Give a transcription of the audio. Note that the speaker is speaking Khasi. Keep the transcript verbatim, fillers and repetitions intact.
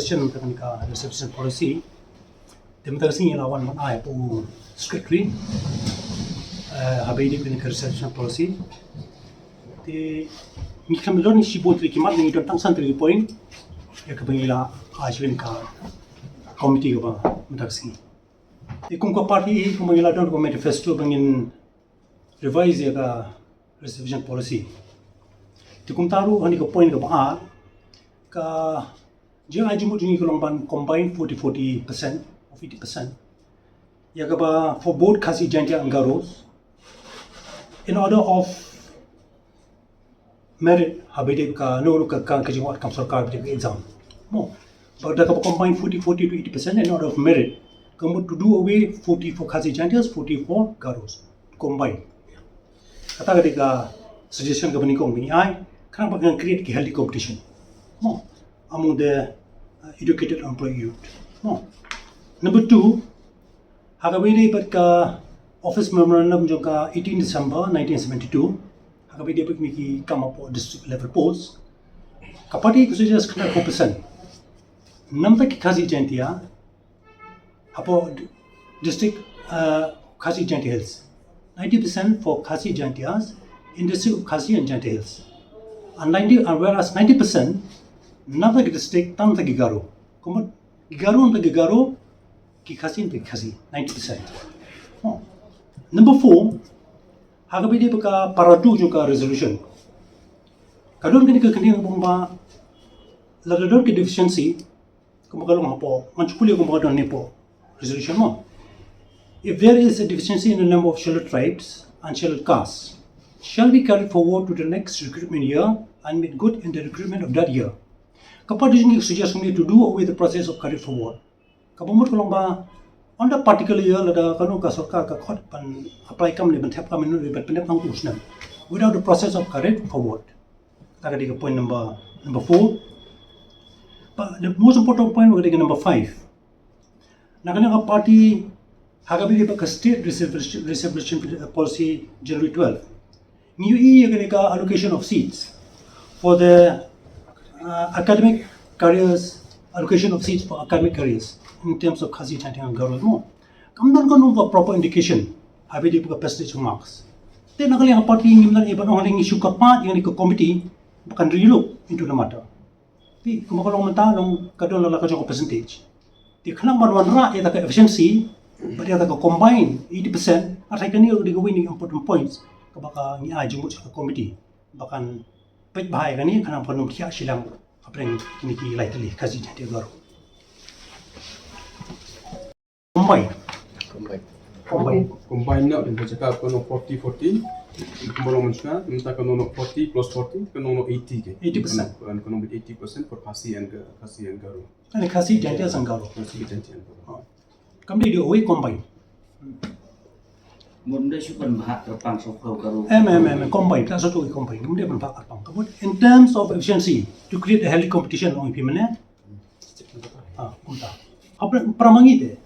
Shen ka ka reservation policy. Te mynta ka sngi la wan ban ai hapoh u secretary. Eh, haba ïadei bad ka reservation policy. Te ngi khlem don shibun tylli ki mat, ngi don tang san tylli ki point. Ïa kaba ngi la ai sha ka committee kaba mynta ka sngi. Te kum ka party hi, kum ba ngi la don ka manifesto ba ngin revise ïa ka reservation policy. Te kumta ruh ha kane ka point kaba ar, ka jingïaid jingmut jong ngi ka long ban combine forty forty percent of eighty percent. Ïa kaba for both Khasi, Jaintia and Garos in order of merit, haba ïadei ka, no, no, ka, ka, ka jingwad kam sorkar, haba ïadei ka exam. Mo, ba da kaba combine forty forty to eighty percent in order of merit. Ka mut to do away forty for Khasi Jaintias, forty for Garos. Combine. Kata ka dei ka suggestion kaba nyngkong ba ngi ai, khnang ba kan create ki healthy competition. Mo, among the, uh, educated employed youth. Mo. Number two, ha kaba ïadei bad ka office memorandum jong ka eighteen December nineteen seventy-two, ha kaba ïadei bad kine ki kam hapoh district level post, ka party ka suggest khyndai phew percent. Namar ki Khasi Jaintia hapoh d-, district, uh, Khasi Jaintia Hills. Ninety percent for Khasi Jaintias in district of Khasi and Jaintia Hills. And ninety, and whereas ninety percent namar ki district tang ki Garo. Ka mut ki Garo namar ki Garo, ki Khasi namar ki Khasi, ninety percent. Oh. Number four, ha kaba ïadei bad ka para two jong ka resolution. Ka don kane ka kyntien ba lada don ka deficiency, kumba ka long hapoh, ngan shu pule kumba ka don hapoh resolution mo. If there is a deficiency in the number of scheduled tribes and scheduled castes, shall be carried forward to the next recruitment year and made good in the recruitment of that year. Ka party jong ngi ka suggest kumne to do away the process of carried forward. Kaba mut ka long ba on the particular year lada kano ka sorkar ka khot ban apply kam ne ban thep kam ne ban pyndep nangtu u snem without the process of carried forward. Kata ka dei ka point number, number four. But the most important point ka dei ka number five. Na kane ka party, ha kaba ïadei bad ka state reservation, reservation policy January twelve, ngi ïohi ïa kane ka allocation of seats for the, uh, academic careers, allocation of seats for academic careers in terms of Khasi, Jaintia and Garo mo. Kam don kano ka proper indication haba ïadei bad ka percentage marks. Te na ka liang ka party ngim don, eh, ban ong lei ngi shu kyrpad ïa kane ka committee ba kan relook into the matter. Te kumba ka long mynta long ka don la ka jong ka percentage. Te khnang ban wanrah ïa ka efficiency bad ïa ka combine eighty percent, nga tharai kane ka dei kawei na ki important points kaba ka ngi ai jingmut sha ka committee ba kan peit bha ïa kane khnang ba kan ym thiah shiliang hapdeng kine ki lai tylli Khasi, Jaintia, Garo. Combine. Combine. Combine. Combine na, ka jaka kano forty forty. Kumba long mynta, mynta kano forty plus forty, kano eighty ke. Eighty percent. Kano, kano eighty percent for Khasi and Ga-, Khasi and Garo. Kane Khasi, Jaintia and Garo. Khasi, Jaintia and Garo. Oh. Kam dei dei oi combine. Mut ym dei shu pynbha kyrpang sha u Garo. Em, em, em, em, combine, ta shu oi combine. Kam dei pynbha kyrpang. Ka mut in terms of efficiency, to create a healthy competition, ong phi mynne. Ah, kumta. Hapdeng para ma ngi te.